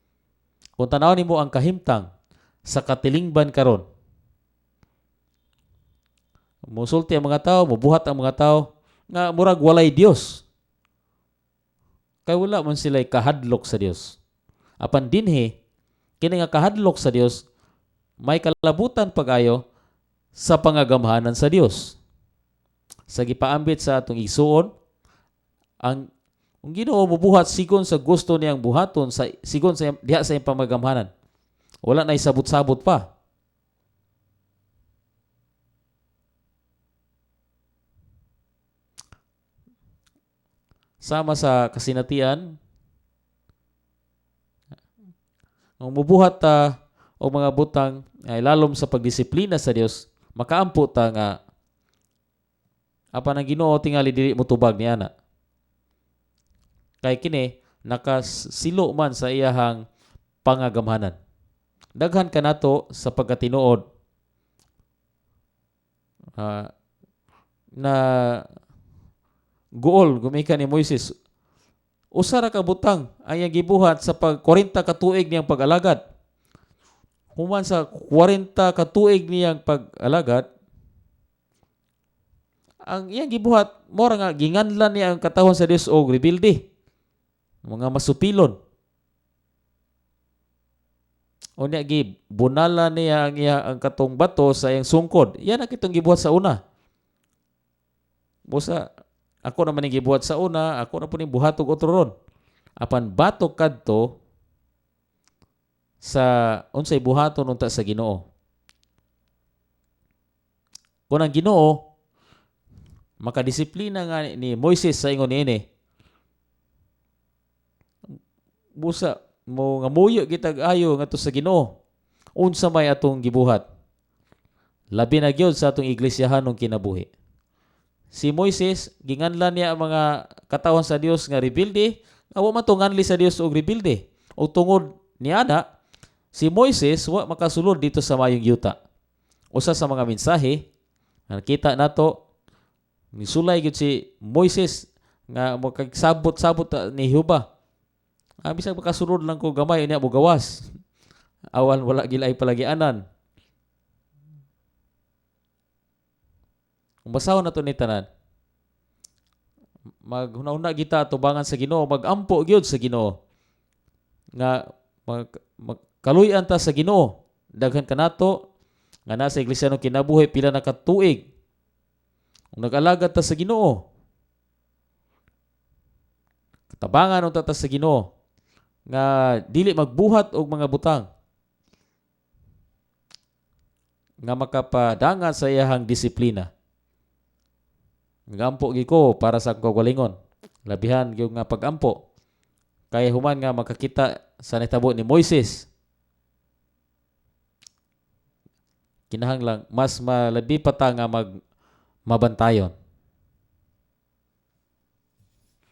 Kung tan-awon nimo ang kahimtang sa katilingban karon, musulti ang mga tao, mubuhat ang mga tao nga murag walay Dios. Kay wala man sila'y kahadlok sa Dios. Apan dinhi Kini nga kahadlok sa Dios may kalabutan pag-ayo sa pangagamhanan sa Dios. Sa gipaambit sa atong igsuon, ang Ginoo mubuhat sigon sa gusto niyang buhaton sa sigon sa diha sa iyang pamagamhanan. Wala na isabot-sabot pa. Sama sa kasinatian, kung mubuhat ta og mga butang ay lalom sa pagdisiplina sa Dios, makaampo ta nga apan ang Ginoo tingali dili motubag niana. Kay kini nakasilo man sa iyahang pangagamhanan. Daghan kanato sa pagkatinuod na guol gumikan ni Moises. Usa ra ka butang ang iyang gibuhat sa pag 40 ka tuig niyang pag-alagad. Human sa 40 ka tuig niyang pag-alagad, ang iyang gibuhat mora nga ginganlan niya ang katawhan sa Dios og rebelde, mga masupilon. Unya gi bunala niya ang iya ang katong bato sa iyang sungkod. Yan ang kitong gibuhat sa una. Busa ako naman ning gibuhat sa una, ako na po ning buhat og otro ron. Apan batok kadto sa unsay buhaton unta sa Ginoo. Kung ang Ginoo makadisiplina nga ni Moises sa ingon niini, busa mo nga muyo gitag ayo ngadto sa Ginoo, unsa may atong gibuhat, labi na gyud sa atong iglisyahanong kinabuhi. Si Moises ginganlan niya ang mga katawhan sa Dios nga rebelde, nga wa man to nganli sa Dios og rebelde. O tungod niana, si Moises wa makasulod dito sa mayong yuta. Usa sa mga mensahe nakita nato, nisulay gyud si Moises nga makagsabot-sabot ni Jehova. Bisag makasulod lang ko gamay, unya mo gawas. Awan wala gilay palagianan. Kung basahon nato ni tanan, maghuna-huna kita tubangan sa Ginoo, magampo gyud sa Ginoo nga kaluy-an ta sa Ginoo. Daghan kanato nga nasa iglesia no kinabuhi pila na ka tuig. Kung nag-alagad ta sa Ginoo, katabangan unta ta sa Ginoo nga dili magbuhat og mga butang nga makapadangat sa iyahang disiplina. Nagampo gyud ko para sa akong kaugalingon. Labihan gyud nga pagampo. Kay human nga makakita sa nitabo ni Moises, kinahanglan mas malabi pa ta nga mabantayon.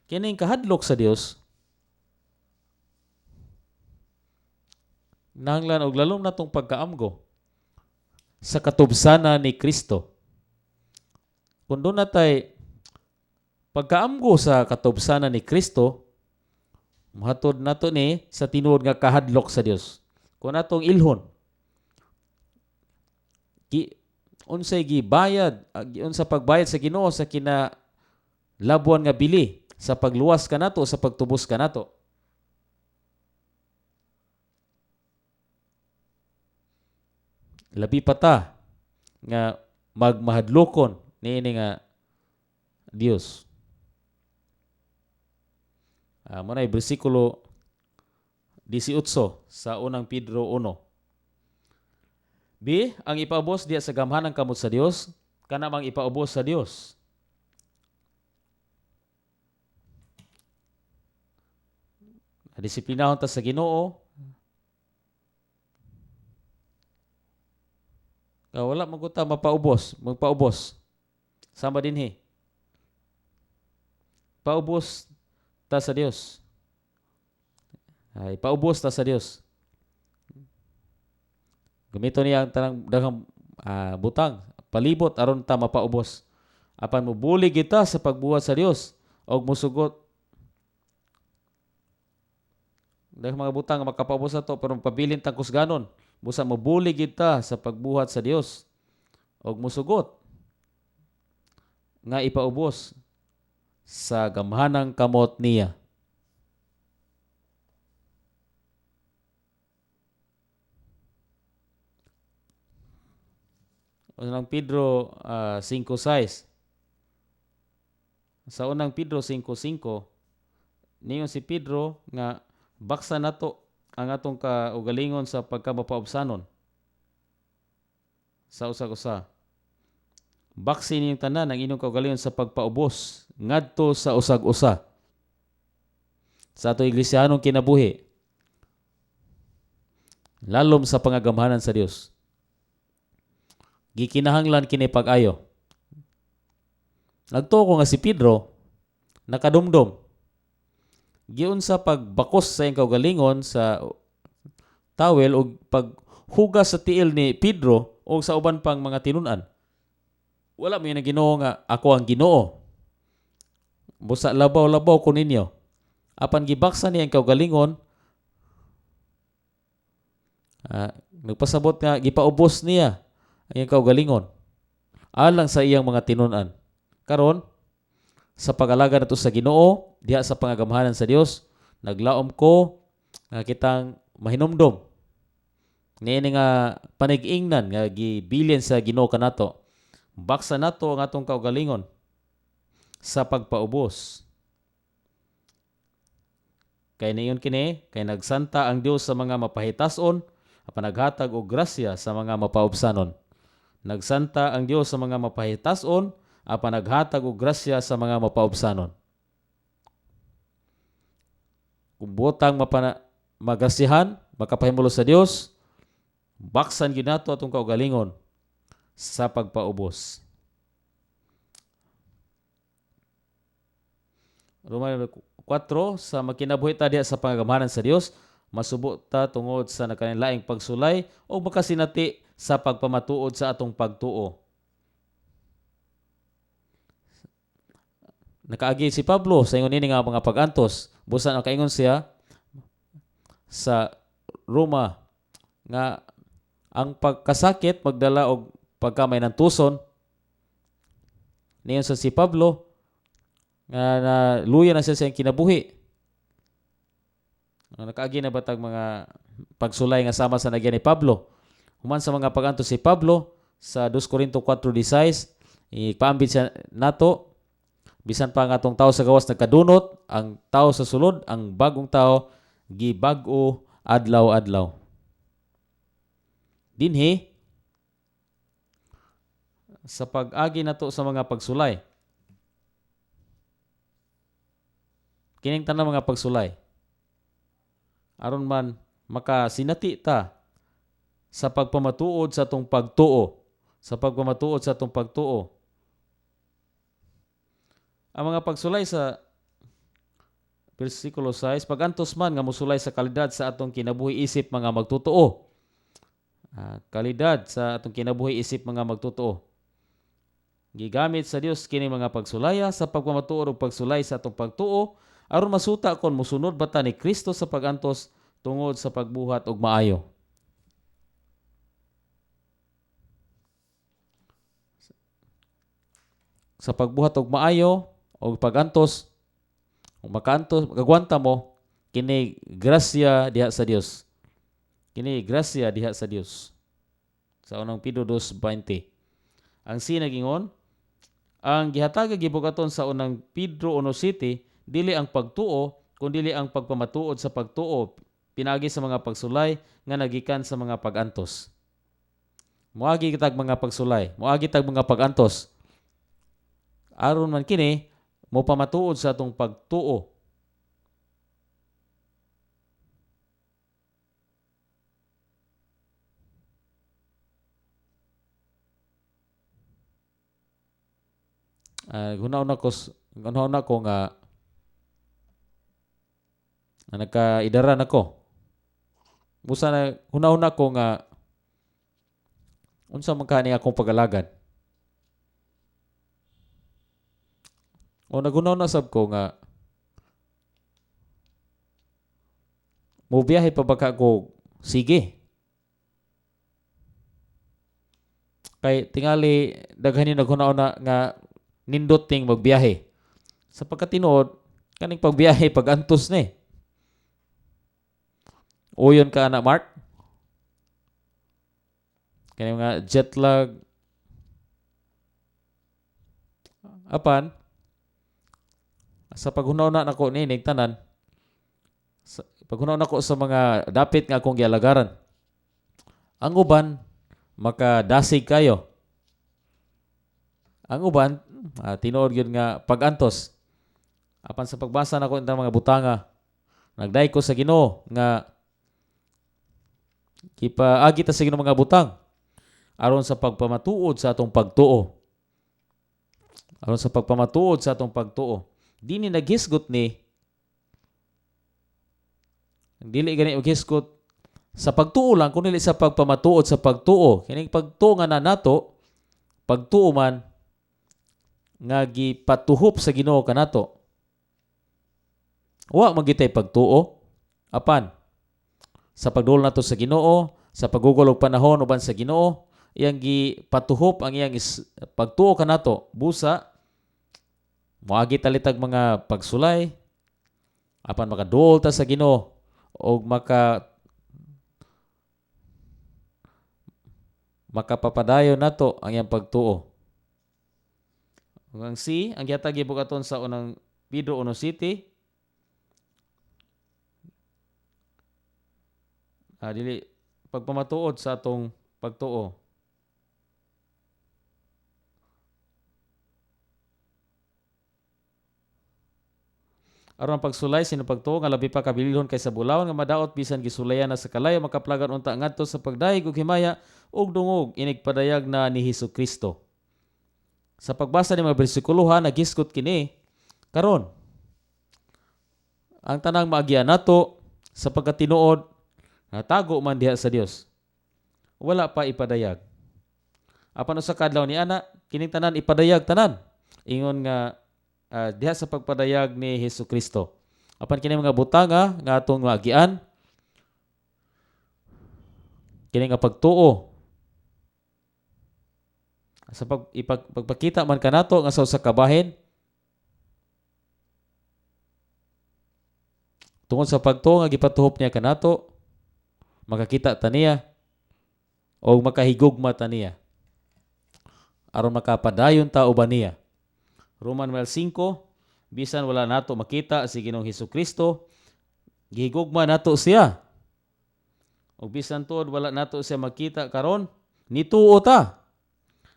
Kining kahadlok sa Dios, nahanglan og lalom natong pagkaamgo sa katubsana ni Kristo. Kung doon natay pagkaamgo sa katubsana ni Kristo, mahatod nato ni sa tinuod nga kahadlok sa Dios. Kung natong ilhon, unsay gibayad, unsa pagbayad sa Ginoo sa kinalabuan nga bili sa pagluwas kanato, sa pagtubos kanato. Labi pa ta nga magmahadlokon niini nga Dios. Mo na bersikulo 18 sa unang Pedro 1. B, ang ipaubos diya sa gamhanang kamot sa Dios, kana mang ipaubos sa Dios. Disiplinahon ta sa Ginoo. Wala man ta mapaubos, magpaubos. Sama dinhi. Paubos ta sa Dios. Ay, paubos ta sa Dios. Gamito niya ang tanang daghang butang, palibot aron ta mapaubos. Apan mobulig kita sa pagbuhat sa Dios og musugot. Daghang mga butang nga makapaubos ato, pero pabilin tang kusganon. Busa mobulig kita sa pagbuhat sa Dios og musugot nga ipaubos sa gamhanang kamot niya. Unang Pedro 5:6. Sa Unang Pedro 5:5, niingon si Pedro nga baksa nato ang atong kaugalingon sa pagkamapaubsanon sa usag-usa. Baksi ninyong tanan ang inyong kaugalingon sa pagpaubos ngadto sa usag-usa sa atong iglisyahanong kinabuhi, lalom sa pangagamhanan sa Dios. Gikinahanglan kini pag-ayo. Nagtuo ko nga si Pedro nakadumdom giunsa pagbakos sa iyang kaugalingon sa towel og paghugas sa tiil ni Pedro o sa uban pang mga tinun-an. Wala mo ang Ginoo nga ako ang Ginoo. Busa labaw-labaw ko ninyo. Apan gibaksa niya ang kaugalingon, nagpasabot nga gipaubos niya ang iyang kaugalingon alang sa iyang mga tinun-an. Karon, sa pag-alaga nato sa Ginoo, diha sa pangagamhanan sa Dios, naglaom ko nga kitang mahinumdom niini nga panig-ingnan nga gibilin sa Ginoo kanato. Baksa nato ang atong kaugalingon sa pagpaubos. Kay niyon kini, kay nagsanta ang Dios sa mga mapahitason, apan naghatag og grasya sa mga mapaubsanon. Nagsanta ang Dios sa mga mapahitason, apan naghatag og grasya sa mga mapaubsanon. Kung butang magrasyahan, makapahimulo sa Dios, baksan gyud nato atong kaugalingon sa pagpaubos. Romano 4, sa makinabuhi ta diha sa pangagamhanan sa Dios, masubo ta tungod sa nagkalainlaing pagsulay o makasinati sa pagpamatuod sa atong pagtuo. Nakaagi si Pablo sa ingon ini nga mga pag-antos. Busa nakaingon siya sa Roma nga ang pagkasakit magdala og pagkamay ng tuson. Niyon sa si Pablo nga naluya na siya sa iyang kinabuhi. Nakaagi na batag mga pagsulay nga sama sa nagyan ni Pablo. Human sa mga pag-antos si Pablo sa 2 Corinto 4:16, ipaambit siya nato, bisan pa ang atong tao sa gawas nagkadunot, ang tao sa sulod, ang bagong tao gibag-o adlaw-adlaw. Dinhi sa pag-agi nato sa mga pagsulay, kining tanang mga pagsulay, aron man makasinati ta sa pagpamatuod sa atong pagtuo, sa pagpamatuod sa atong pagtuo. Ang mga pagsulay sa versikulo 6, pagantos man nga mosulay sa kalidad sa atong kinabuhi isip mga magtotoo. Kalidad sa atong kinabuhi isip mga magtotoo. Gigamit sa Dios kini mga pagsulaya sa pagpamatuod og pagsulay sa atong pagtuo aron masuta kon mosunod ba ta ni Kristo sa pagantos tungod sa pagbuhat og maayo. Sa pagbuhat og maayo og pagantos, kung makaantos, kagwanta mo, kini grasya diha sa Dios. Kini grasya diha sa Dios. Sa Unang Pedro 2:20. Ang sinagingon, ang gihatag gibugaton sa Unang Pedro 1:7, dili ang pagtuo, kundi ang pagpamatuod sa pagtuo, pinaagi sa mga pagsulay nga nagikan sa mga pagantos. Moagi kitag mga pagsulay, moagi tag mga pagantos. Aron man kini mopamatuod sa atong pagtuo. Huna-huna ko nga nagkaidaran ako. Busa na huna-huna ko nga unsa man kani akong pag-alagad. O naghuna-huna sab ko nga mobiyahe pa ba ka ko sige. Kay tingali daghan ni naghuna-huna nga nindot ting magbiyahe. Sa pagkatinuod, kaning pagbiyahe pag-antos ni. Uyon ka ana, Mark? Kani mga jet lag. Apan sa paghuna-huna nako niining tanan, sa paghuna nako sa mga dapit nga akong gialagaran, ang uban makadasig kayo. Ang uban tinuod gyud nga pag-antos. Apan sa pagbasa nako ng mga butanga, nagdayeg ko sa Ginoo nga gipaagi ta sa Ginoo mga butang aron sa pagpamatuod sa atong pagtuo. Aron sa pagpamatuod sa atong pagtuo. Dini naghisgot ni, dili gani maghisgot sa pagtuo lang, kundi sa pagpamatuod sa pagtuo. Kining pagtuo nga na nato, pagtuo man nga gipatuhop sa Ginoo kanato. Wa man gitay pagtuo apan sa pagduol nato sa Ginoo, sa paggugol og panahon uban sa Ginoo, iyang gipatuhop ang iyang pagtuo kanato. Busa moagi talitag mga pagsulay, apan makaduol ta sa Ginoo og makapapadayon nato ang iyang pagtuo. Ug ang C, ang gihatag gibugaton sa unang Pedro 1:7, dili pagpamatuod sa atong pagtuo. Aron ang pagsulay sino pagtuo nga labi pa kabilihon kaysa bulawan nga madaot bisan gisulayan na sa kalayo, makaplagan unta ngadto sa pagdayeg og himaya ug dungog inig padayag na ni Hesus Kristo. Sa pagbasa ni mga bersikulohan, nagisgot kini karon ang tanang maagian nato sa pagkatinuod natago man diha sa Dios. Wala pa ipadayag. Apan usa ka adlaw ni ana, kining tanan ipadayag tanan. Ingon nga diha sa pagpadayag ni Hesus Kristo. Apan kini mga butanga nga atong maagian, kini nga pagtuo sa pagpakita man kanato nga sa usa ka bahin tungod sa pagtuo nga gipatuhop niya kanato, makakita ta niya o makahigugma ta niya aron makapadayon ta uban niya. Roman 5, bisan wala nato makita si Ginoong Hesus Kristo, gihigugma nato siya. Og bisan tuod wala nato siya makita karon, nituo ta.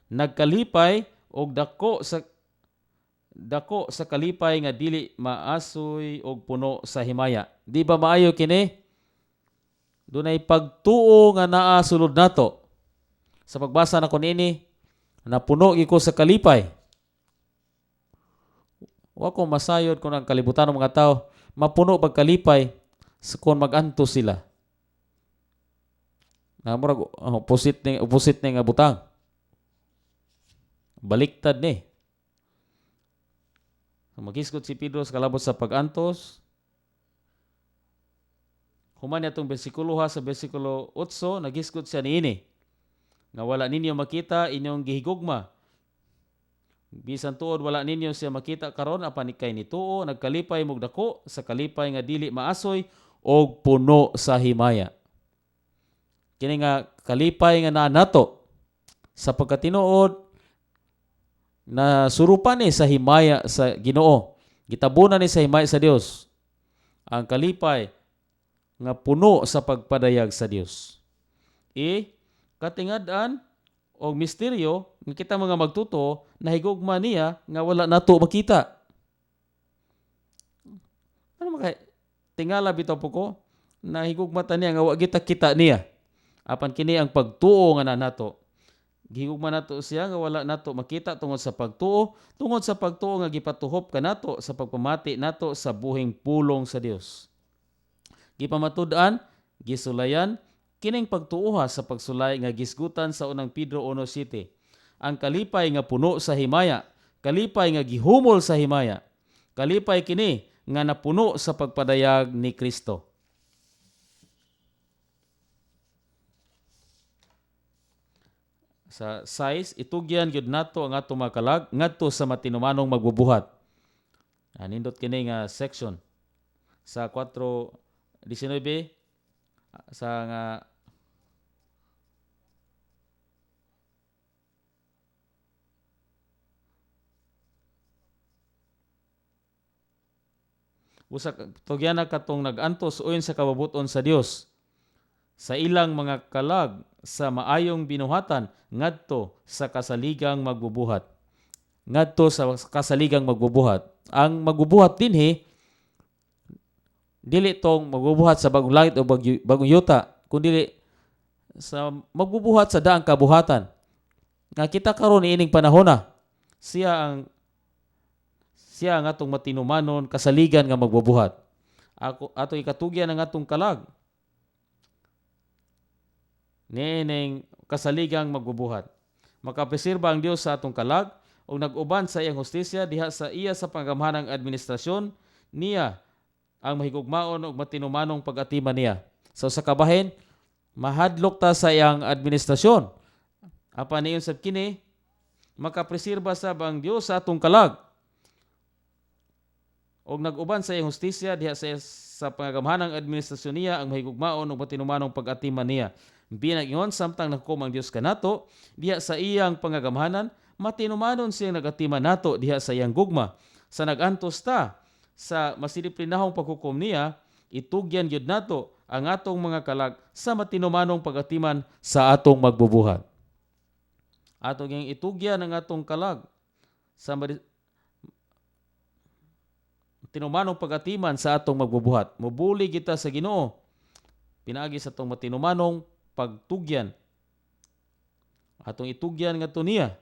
Nagkalipay og dako sa kalipay nga dili maasoy og puno sa himaya. Di ba maayo kini? Dunay pagtuo nga naa sulod nato. Sa pagbasa nako niini, napuno gyud ko sa kalipay. Wa ko masayod kung ang kalibutan ng mga tao mapuno pagkalipay sa kung mag-antos sila. Na murag opposite ni nga butang. Baliktad ni. Magisgot si Pedro sa kalabot sa pag-antos. Human niya itong bersikulo ha, sa bersikulo 8, nagisgot siya niini. Nga wala ninyo makita inyong gihigugma. Bisan tuod wala ninyo siya makita karon, apan ikay nituo, nagkalipay mog dako sa kalipay nga dili maasoy og puno sa himaya. Kini nga kalipay nga naa nato sa pagkatinuod na surupan ni sa himaya sa Ginoo. Gitabunan ni sa himaya sa Dios. Ang kalipay nga puno sa pagpadayag sa Dios. E katingad-an og misteryo nga kita mga magtuto nahigugma niya nga wala nato makita. Ano maka tingala bitaw po ko, nahigugma ta niya nga wa kita kita niya. Apan kini ang pagtuo nga na nato. Gihigugma nato siya nga wala nato makita tungod sa pagtuo, tungod sa pagtuo nga gipatuhop kanato sa pagpamati nato sa buhing pulong sa Dios. Gipamatud-an, gisulayan kining pagtuoha sa pagsulay nga gisgutan sa unang Pedro 1:7. Ang kalipay nga puno sa himaya, kalipay nga gihumol sa himaya, kalipay kini nga napuno sa pagpadayag ni Kristo. Sa size, itugyan gyud nato ang atong mga kalag ngadto sa matinumanong magbubuhat. Nindot kini nga section sa 4:19 sa nga Busa tugyana katong nag-antos uyon sa kababuton sa Dios sa ilang mga kalag sa maayong binuhatan ngadto sa kasaligang magbubuhat. Ngadto sa kasaligang magbubuhat. Ang magbubuhat dinhi dili tong magbubuhat sa bagong langit o bagong yuta, kundi sa magbubuhat sa daang kabuhatan. Nga kita karon niining panahona, siya ang atong matinumanon kasaligan nga magbubuhat. Ako ato ikatugyan ang atong kalag niining kasaligang magbubuhat. Makapreserba ang Dios sa atong kalag ug nag-uban sa iyang hustisya diha sa iya sa panggamhanang administrasyon niya ang mahigugmaon ug matinumanong pag-atiman niya. So sa kabahin, mahadlok ta sa iyang administrasyon. Apan niyon sab kini, makapreserba sab ang Dios sa atong kalag og nag-uban sa iyang hustisya diha sa pangagamhanang administrasyon niya ang mahigugmaon ug matinumanong pag-atiman niya. Binag-ingon samtang naghukom ang Dios kanato diha sa iyang pangagamhanan, matinumanon siyang nagatiman nato diha sa iyang gugma. Sa nag-antos ta sa masidiplinahong paghukom niya, itugyan gyud nato ang atong mga kalag sa matinumanong pagatiman sa atong magbubuhat. Ato gyud itugyan ang atong kalag sa tinumanong pagatiman sa atong magbubuhat. Mobuli kita sa Ginoo pinaagi sa atong matinumanong pagtugyan. Atong itugyan ngadto niya.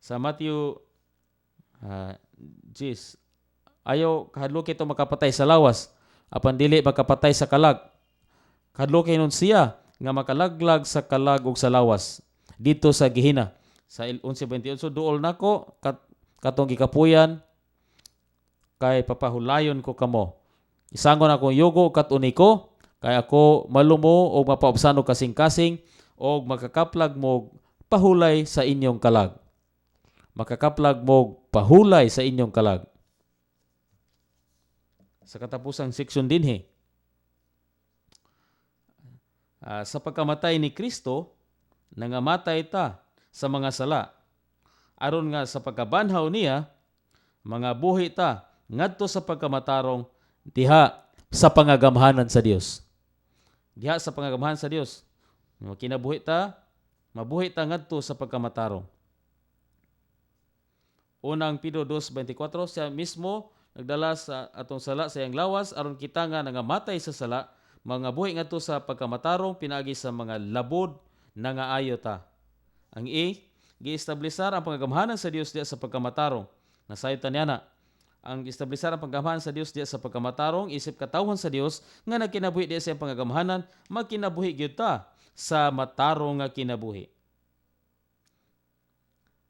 Sa Matthew 10, ayaw kahadlok ito makapatay sa lawas, apan dili makapatay sa kalag. Kahadlok nun siya nga makalaglag sa kalag ug sa lawas dito sa Gehena. Sa 11:28, duol nako katong gikapuyan kay papahulayon ko kamo. Isangon akong yugo kat-uni ko, kay ako malumo og mapaubsan og kasing-kasing og makakaplag mo pahulay sa inyong kalag. Makakaplag mo pahulay sa inyong kalag. Sa katapusang seksyon dinhi, sa pagkamatay ni Kristo, nangamatay ta sa mga sala. Aron nga sa pagkabanhaw niya, mga buhi ta ngadto sa pagkamatarong diha sa pangagamhanan sa Dios. Diha sa pangagamhanan sa Dios. Kinabuhi ta, mabuhi ta ngadto sa pagkamatarong. Unang Pedro 2:24, siya mismo nagdala sa atong sala sa iyang lawas aron kita nga nangamatay sa sala, mga buhi ngadto sa pagkamatarong pinaagi sa mga labod nangaayo ta. Ang A, giestablisar ang pangagamhanan sa Dios diha sa pagkamatarong. Nasayod ta niya na. Ang establisar ang panggamhanan sa Dios diha sa pagkamatarong isip katawhan sa Dios nga nagkinabuhi diha sa iyang pangagamhanan, magkinabuhi gyud ta sa matarong nga kinabuhi.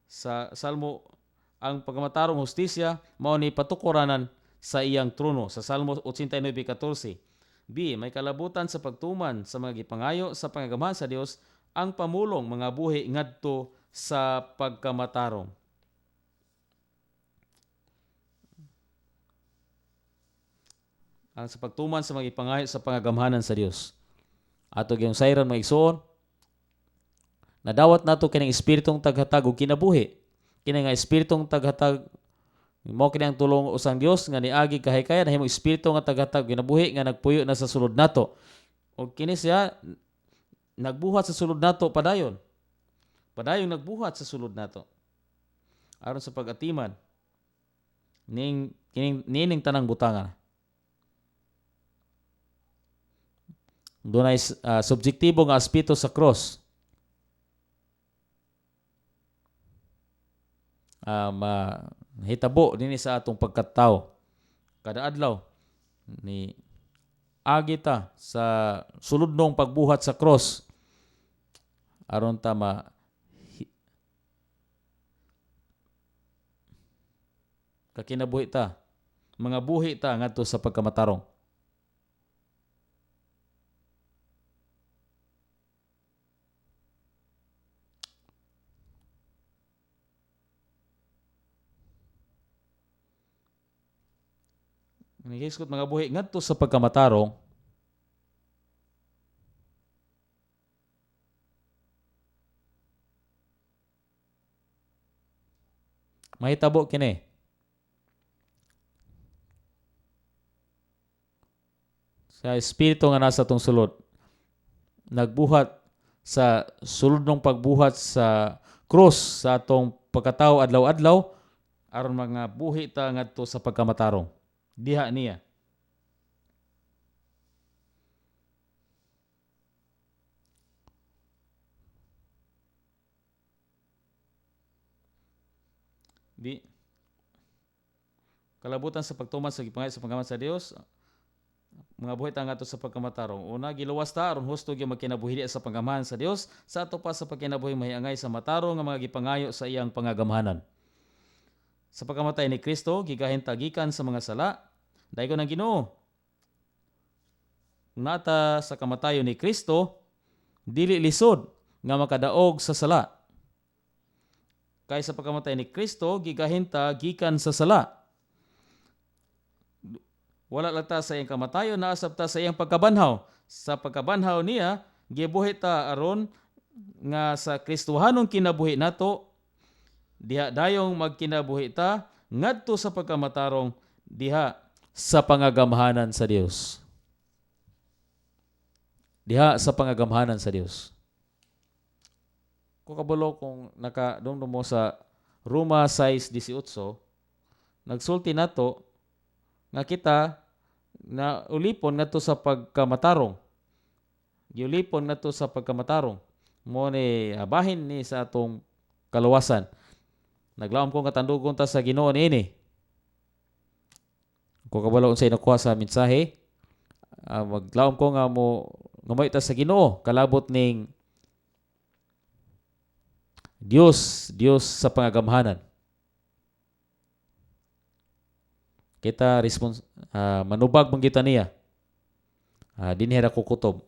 Sa Salmo, ang pagkamatarong hustisya mao ni patukuranan sa iyang trono sa Salmo 89:14. B, may kalabutan sa pagtuman sa mga gipangayo sa pangagamhanan sa Dios ang pamulong mga buhi ngadto sa pagkamatarong. Ang sa pagtuman sa mga ipangayo sa pangagamhanan sa Dios. Ato gyung sayran mga igsoon, nadawat nato kining espiritong taghatag og kinabuhi. Kini nga espiritong taghatag mao kini ang tulong usang Dios nga niagi kahikaya nahimong espiritu nga taghatag kinabuhi nga nagpuyo na sa sulod nato. Og kini siya nagbuhat sa sulod nato padayon. Padayon nagbuhat sa sulod nato. Aron sa pag-atiman ning kining nining tanang butangan. Dunay subjektibo nga aspeto sa cross. Hitabo dinhi sa atong pagkatao. Kada adlaw ni agi ta sa suludnong pagbuhat sa cross aron ta ma kakinabuhi ta, mga buhi ta ngadto sa pagkamatarong. Naghisgot mga buhi ngadto sa pagkamatarong, mahitabo kini. Sa espiritu nga nasa atong sulod nagbuhat sa sulodnong pagbuhat sa krus sa atong pagkatao adlaw-adlaw aron mga buhi ta ngadto sa pagkamatarong. Diha niya. Di kalabutan sa pagtuman sa gipangayo sa panggaman sa Dios, mga buhi ta ngadto sa pagkamatarong. Una, giluwas ta aron husto gyud magkinabuhi diha sa pangamahan sa Dios, sa ato pa sa pagkinabuhi mahiangay sa matarong nga mga gipangayo sa iyang pangagamhanan. Sa pagkamatay ni Kristo, gigahin ta gikan sa mga sala, daygon ang Ginoo. Nata sa kamatayon ni Kristo, dili lisod nga makadaog sa sala. Kay sa pagkamatay ni Kristo, gigahin ta gikan sa sala. Wala lang ta sa iyang kamatayon, naasab ta sa iyang pagkabanhaw. Sa pagkabanhaw niya, gibuhi ta aron nga sa Kristohanong kinabuhi nato, diha dayong magkinabuhi ta ngadto sa pagkamatarong diha sa pangagamhanan sa Dios. Diha sa pangagamhanan sa Dios. Kung kabalo kung nakadumdum mo sa Roma 6:18, nagsulti nato nga kita na ulipon ngadto sa pagkamatarong. Giulipon ngadto sa pagkamatarong. Mo ni bahin ni sa atong kaluwasan. Naglaom ko nga tandugon ta sa Ginoo niini. Kung kabalo unsay nakuha sa mensahe, maglaom ko nga mo ngamoy ta sa Ginoo kalabot ning Dios, Dios sa pangagamhanan. Kita respons manubag man kita niya. Dinhi ra ko kutob.